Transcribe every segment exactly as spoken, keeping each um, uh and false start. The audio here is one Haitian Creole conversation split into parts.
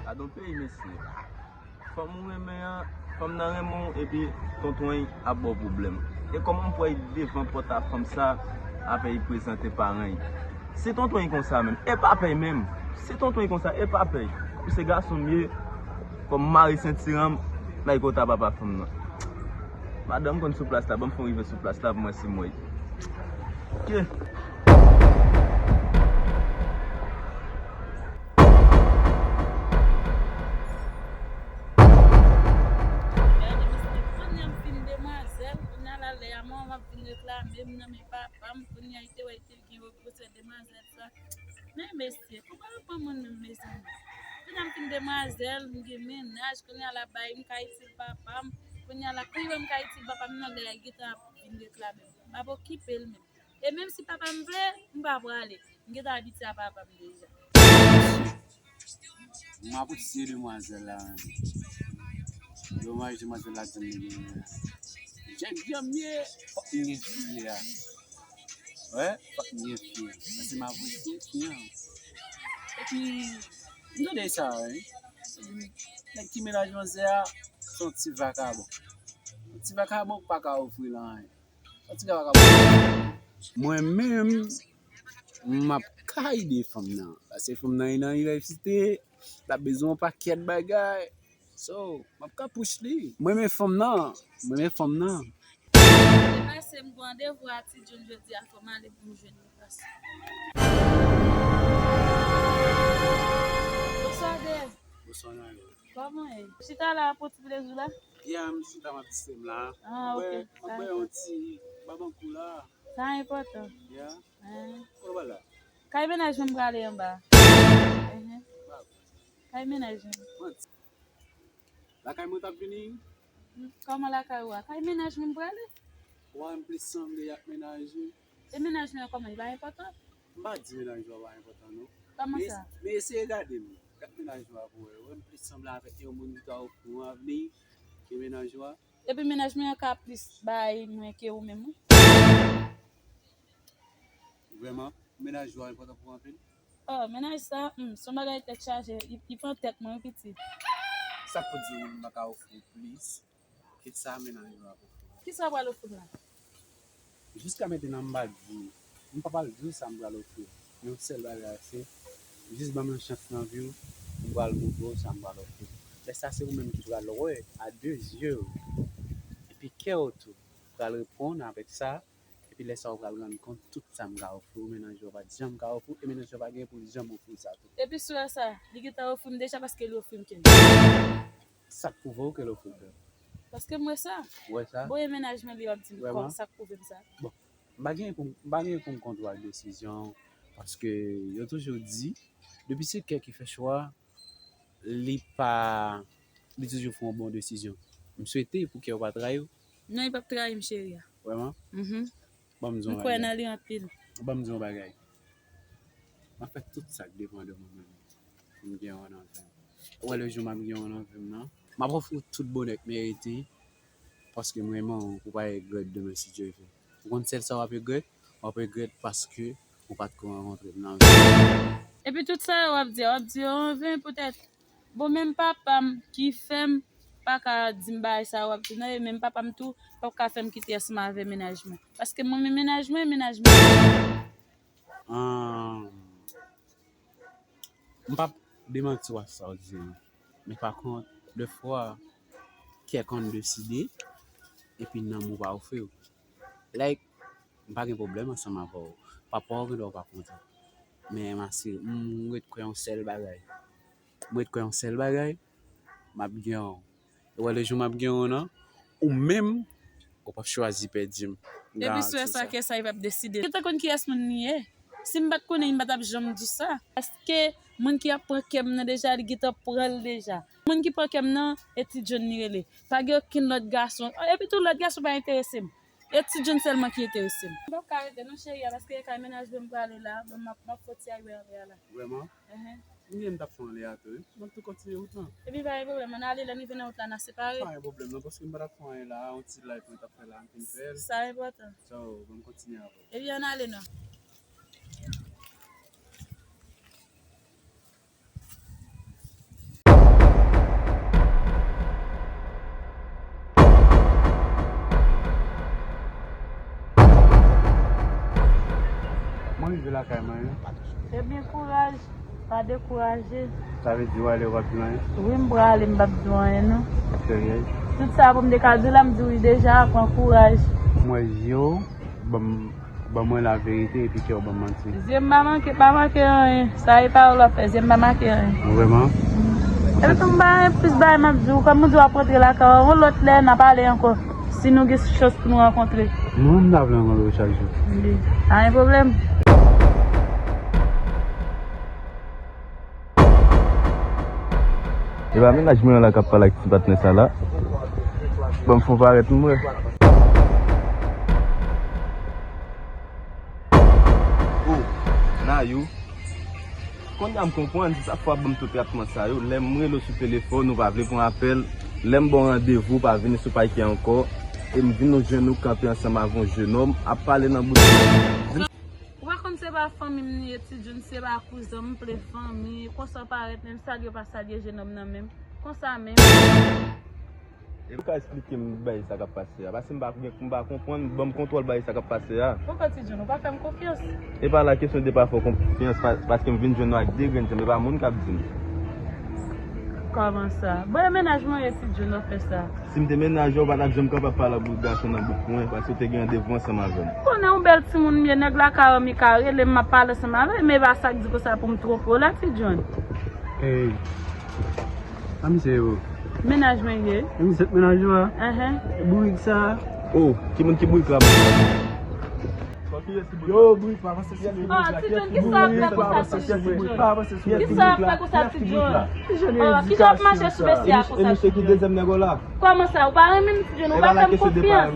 Gadon peyi, mesye. Fanm ou renmen an, fanm nan renmen w, epi tonton y ap ba w pwoblèm. E kòman m pral devan pòt a fanm sa, apre y prezante paran y? Si tonton y konsa menm, e papa y menm. Si tonton y konsa, e papa y. Ou se gason m ye, fò m mare sentiran m, bay kòta papa fanm nan. Madanm konn sou plas la, ban m fè w rive sou plas la pou mwen si m wè y. Ok. Gade, mesye, kounye a m fin demwazèl, kounye a la lè a mwen, m ap vin reklame m nan men papa m, kounye a li te wè li te gen yon gwosè demwazèl sa. Men mesye, fò pa yo pran moun menm, mezanmi. Kounye a m fin demwazèl, m gen mennaj, kounye a la bay m ka itil papa m, kounye a la kou yo m ka itil papa m nan lè a li gentan ap vin reklame m. M ap okipe l menm. E menm si papa m vle, m pa prale. M gentan abitye a papa m deja. M apresye demwazèl la menm. Domaj demwazèl la di m li gen jèk janm ye, fòk m gen fi a. Wè, fòk m gen fi a. Paske m apresye fi an. Epi, m tande sa wi. Nèg ki mennaj manzè a, se yon ti vakabon. Yon ti vakabon k pa ka ofri l anyen. Yon ti vakabon. Mwen menm, m ap kay de fanm nan. Paske fanm nan e nan inivèsite, l ap bezwen yon pakèt bagay. So, m ap ka push li. Mwen renmen fanm nan. Mwen renmen fanm nan. Se pase m gen randevou a Ti John jodi a, fò m ale pou m jwenn li pase. Bonswa, Dave. Bonswa, Naya. Kòman ye? Chita la pou ti plezi w la? Ya, m chita m ap distè m la. Ah, ok. Mwen bwè yon ti babankou la. Sa enpòtan. Ya. Ah. Kote w pral la? Kay mennaj mwen m prale anba. Enhen. Ba, Kay mennaj mwen. Manti. Lakay mwen t ap vini? Kòman lakay ou a? Kay mennaj mwen m prale. Ou a m plis sanble ak mennaj ou. E mennaj mwen an kòman? Li pa enpòtan? M pa di mennaj ou a pa enpòtan non. Kòman Men sa? Men eseye gade m. Gad mennaj ou a pou wè. Ou wè m plis sanble avèk yon moun ki ka ofri yon avni ke mennaj ou a. Epi mennaj mwen an ka plis bay mwen ke ou menm wi. Vrèman, mennaj ou a enpòtan pou ou anpil. Oh, mennaj sa, hmm, se yon bagay tèt chaje, li, li pran tèt mwen wi pitit. Sa k pou di ou m pa ka ofri w plis ke sa mennaj ou a pou ofri w? Kisa w pral ofri m la? Jiska mentnan m pa di w, m pa pral di w sa m pral ofri w. Men yon sèl bagay se, jis ban m yon chans nan vi w, m pral montre w sa m pral ofri w. Lè sa se ou menm ki pral wè a de zye w. Epi kè w tou pral reponn avèk sa. Epi lè sa ou pral rann kont tout sa m ka ofri w, mennaj ou pa t janm ka ofri w, e mennaj ou pa gen pou l janm ofri w sa tou. Epi si w wè sa, li gentan ofri m deja paske li ofri m kè l. Sa k pwouve w ke l ofri w kè l? Paske m wè sa. Ou wè sa? Bon, e mennaj mwen li w ap di m kòm sa k pwouve m sa. Bon, m pa gen pou m, m pa gen pou m kont ou ak desizyon w, paske yo toujou di, depi se kè ki fè chwa, li pa, li toujou fè yon bon desizyon. M swete pou kè w pa trayi w. Non, li p ap trayi m, cheri a. Vrèman? Mhm. Ban m di yon bagay. M kwè nan li anpil. Ban m di yon bagay. M ap fè tout sa k depann de mwen menm pou m gen yon nan vi m. Ou wè le jou m ap gen yon nan vi m nan, m ap ofri w tout bonè k merite, paske m renmen w, ou pa regrèt demen si Dye vle. Ou konn sèl sa w ap regrèt? W ap regrèt paske ou pa t ko rankontre m nan vi w. Epi tout sa yo w ap di a, w ap di yo anven poutèt. Bon, menm papa m ki fè m pa ka di m bagay sa yo w ap di non, e menm papa m tou p ap ka fè m kite ansanm avè mennaj mwen. Paske mwen menm mennaj mwen, mennaj mwen. Ahn, m p ap demanti w a sa w di a. Men pa kont, defwa, kè konn deside, epi nanm ou pa ofri w. Like, m pa gen pwoblèm ansanm avè w. Papa w gendwa pa kontan. Men m asire, m ret kwè yon sèl bagay. M ret kwè yon sèl bagay, m ap gen w. Ou wè le jou m ap gen w nan, ou menm, ou p ap chwazi pèdi m. M garanti w sa. Epi si w wè sa, kè sa, li p ap deside. Gentan konn kiyès moun li ye. Si m pa t konnen, m pa t ap janm di w sa. Paske moun ki ap pran kè m nan deja, li gentan pran l deja. Moun ki pran kè m nan, e Ti John li rele. Pa gen okenn lòt gason. Epi tou, lòt gason pa enterese m. E Ti John sèlman ki enterese m. M p ap ka rete non, cheri a, paske e kay mennaj mwen m prale la. Bon, m ap, m ap fè ti ay wè anlè a la. Vrèman? Enhen. M gen m t ap fè anlè a tou, wi. M ap tou kontinye wout lan. Epi pa gen pwoblèm, ann ale, lè n rive nan wout la, n a separe. Pa gen pwoblèm non, paske m pa t ap fè anyen la a, yon ti live mwen t ap fè la, m fin fè l. Sa enpòtan. So, ban m kontinye avè w. Epi ann ale non. Lakay mwen. Ebyen, kouraj, pa dekouraje. Sa vle di w ale, w p ap di anyen? Wi, m prale, m p ap di w anyen, non. Serye? Tout sa pou m te ka di w la, m di w wi deja, pran kouraj. M wè je w, ban m, ban mwen laverite, epi kè w ban m manti. Je m pa manke, pa manke anyen. Sa e pawòl w ap fè, je m pa manke anyen. Vrèman? Epi tou, m pa gen plis bagay m ap di w. Kòm ou di w ap rantre lakay w, yon lòt lè, n a pale ankò. Si nou gen chans pou nou rankontre. Mwen, m ta vle rankontre w chak jou. Wi. Pa gen pwoblèm. E pa mennaj mwen an la k ap pale ak ti patnè sa la. Ban m fè yon parèt m wè. Oh, Nayou. Kounye a m konprann, se sa k fè w ap ban m tout tratman sa yo. Lè m rele w sou telefòn, ou pa vle pran apèl. Lè m ba w randevou, ou pa vini sou pake ankò. E m vin nou jwenn ou kanpe ansanm avè yon jenòm, ap pale nan bout. Ou pa konn se pa fanmi m li ye, Ti John, se pa kouzen m, m ple fanmi. Konsa w parèt menm, salye w pa salye jenòm nan menm. Konsa menm. E ou ka esplike m bagay sa k ap pase a? Paske m pa, m pa konprann, ban m kontwòl bagay sa k ap pase a. Poko Ti John, ou pa fè m konfyans. E pa la kesyon de pa fè w konfyans, pa, paske m vin jwenn nou ak de grenn janm, e pa moun k ap di m. Kòman sa? Bon, e mennaj mwen ye Ti John, w ap fè sa. Si m te mennaj ou, ou pa t ap janm kapab pale ak bout gason nan bout mwen, paske w te gen randevou ansanm avè m. Konnen yon bèl timoun m ye, nèg lakay an mi ka rele m, m ap pale ansanm avè l, men e pa sa k di konsa pou m twonpe w la, Ti John. Ey. A misye yo. Mennaj mwen ye. E misye k mennaj ou a? Enhen. E bourik sa? Oh, ki moun ki bourik la? Yo, bourik, pa avanse sou mwen. Oh, Ti John, ki sa w ap fè konsa, Ti John? Ki sa w ap fè konsa, Ti John? Oh, ki jan w ap mache sou mesye a konsa, Ti John? E misye ki dezyèm nèg ou la? Kòman sa? Ou pa renmen m, Ti John? Ou pa fè m konfyans?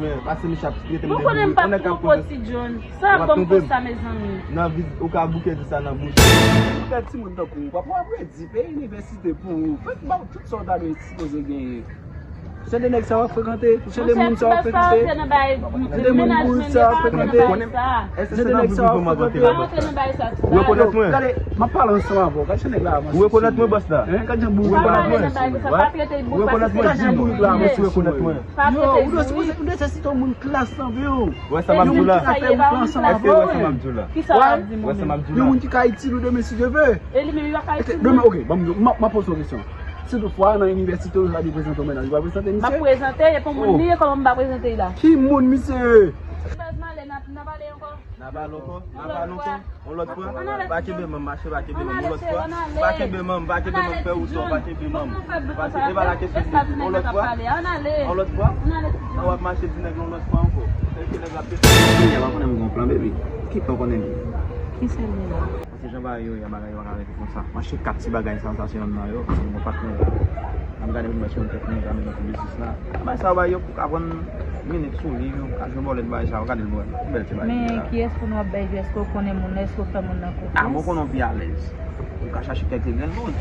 Bon, konnen m pa twonpe w, Ti John. Sa ap ban m konsa, mezanmi. Nan vi, ou ka bouke di sa nan bouch ou. Yon bèl timoun tankou ou, papa w ap redi, peye inivèsite pou ou. Fèk ba w tout sa w ta dwe sipoze genyen. Se de nèg sa w ap frekante, se de moun sa w ap frekante. Se de moun bourik sa w ap frekante. Se de nèg sa w ap frekante. Ou rekonèt mwen? Gade, m ap pale ansanm avè w. Gade jan nèg la avanse. Ou rekonèt mwen, bòs la? Hein, gade jan bourik la avanse. Ou rekonèt mwen? Gade jan bourik la avanse. Ou rekonèt mwen? Yo, ou dwe sipoze, ou dwe se site yon moun klas nan vi w. Ou wè sa m ap di w la? Èske ou wè sa m ap di w la? Kisa w ap di mwen menm? Yon moun ki ka itil ou demen si Dye vle. E li menm li pa ka itil mwen. Demen, ok, ban m, m ap, m ap poze yon kesyon. Si toutfwa nan inivèsite ou ta dwe prezante yon mennaj, ou va prezante misye? M ap prezante, e pou moun li ye, kòman m pa prezante l la? Ki moun misye ye? Baz m ale, n a, n a pale ankò. N a pale ankò, n a pale ankò. Yon lòt fwa, pa kenbe manm, mache, pa kenbe manm, yon lòt fwa. Pa kenbe manm, pa kenbe manm, fè ou tò, pa kenbe manm. Pase, e pa la kesyon de di, yon lòt fwa. Yon lòt fwa. Nan w ap mache di nèg la yon lòt fwa ankò. Sèl ke nèg la pete. Kounye a, pa konnen m gon plan, baby. Ki plan konnen li? Ki sèl li la? Paske jan bagay yo ye a, bagay yo pa ka rete konsa. Mache kat ti bagay sa, sa se yonn nan yo. Paske bon patnè, n ap gade pou nou wè si yon tèt nou ka mennen pou biznis la. Bagay sa yo, bagay yo pou ka pran minit sou li, yo ka jwe bòlèt bagay sa yo, gade l bò. Yon bèl ti bagay. Men kiyès pou nou ap bay jwi? Èske w konnen moun nan? Èske w fè moun nan konfyans? Ah, mwen konnen w pi alèz. Ou ka chache kèk grenn moun.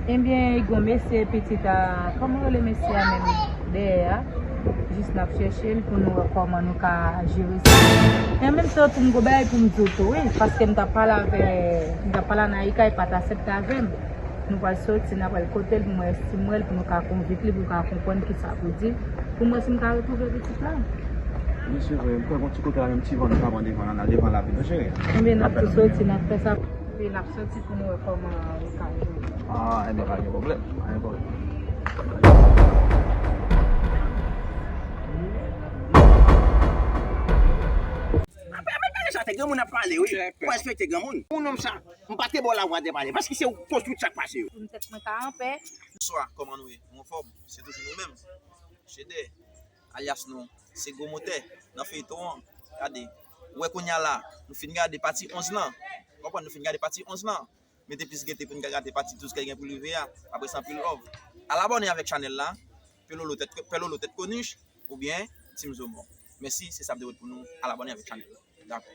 Ebyen, gon mesye pitit a, kòman rele mesye a menm? Dèyè a. Jis n ap chèche l pou nou wè kòman nou ka jere sa. E an menm tan tou, m gon bagay pou m di w tou, wi, paske m t ap pale avè, m t ap pale a Naïka, e pa t aksepte avè m. Nou pral soti, n a pral kote l pou m wè si m wè l, pou nou ka konvenk li, pou l ka konprann kisa pou di, pou m wè si m ka retwouve pitit la. Wi, se vre, m kwè gon ti kote la, menm ti van nou ka pran devan la, n al devan lavi nou, cheri. Ebyen, n ap tou soti, n ap fè sa. Wi, n ap soti pou nou wè kòman nou ka jere. Ah, ebyen, pa gen pwoblèm, pa gen pwoblèm. Apre, apre, pale sa, te granmoun ap pale, wi. Ou pa respekte granmoun. Ou nonm sa, m pa te ba w lavwa de pale, paske se ou koz tout sa k pase yo. Pou m tèt mwen ka anpè. Bonswa, kòman nou ye? Nou anfòm? Se toujou nou menm. Chedè, alyas nou, se gwo motè nan feyton an. Gade, ou wè kounye a la, nou fin gade pati onz lan. Konprann, nou fin gade pati onz lan. Mete plis gete pou n ka gade pati douz k ap gen pou rive a. Apre sa, anpil love. Al abòne avèk chanèl la, Pelolo Tèt, Pelolo Tèt Konich, oubyen Team Zomò. Mèsi, se sa m te pote pou nou. Al abòne avèk chanèl la. Dakò.